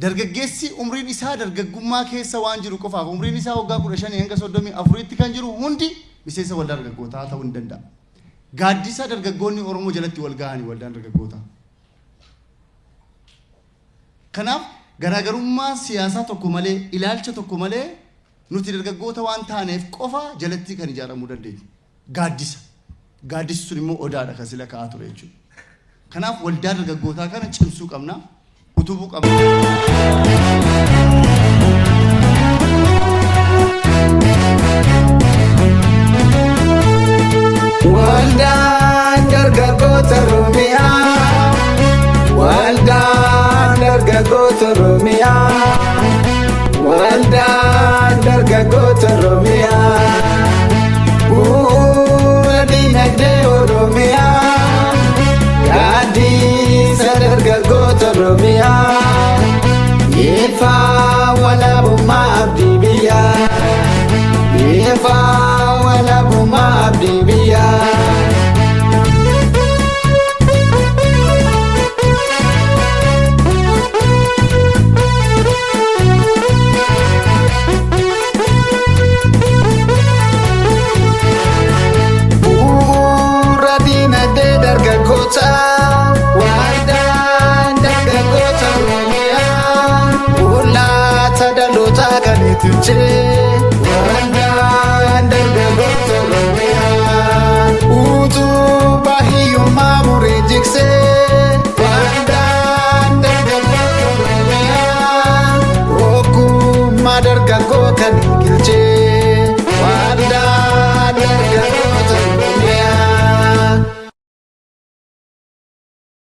Dargaggeessi umriin isaa dargaggummaa keessa waan jiru qofaaf umriin isaa waggaa 15 hanga 34tti kan jiru hundi miseensa waldaa dargaggootaa ta'uu ni danda'a. Gaaddisa dargaggoonni Oromoo jalatti wal ga'anii waldaan dargaggootaa. Kanaaf garaagarummaa siyaasaa tokko malee, ilaalcha tokko malee nuti dargaggoota waan taaneef qofa jalatti kan ijaaramuu dandeenyu. Gaaddisa. Gaaddisi sun immoo odaadha kan sila ka'aa ture jechuudha. Kanaaf waldaa dargaggootaa kana cimsuu qabna, utubuu qabna. Waldaan dargaggoota Oromiyaa. Waldaan dargaggoota Oromiyaa. Waldaan dargaggoota Oromiyaa. Bu'uura dinagdee Oromiyaa. Gaaddisa dargaggoota Oromiyaa. Ifa walabummaa abdii biyyaa. Ifa walabummaa abdii biyyaa. Bu'uura dinagdee dargaggootaa. Waldaan dargaggoota Oromiyaa. Mul'ata dhalootaa kan itti.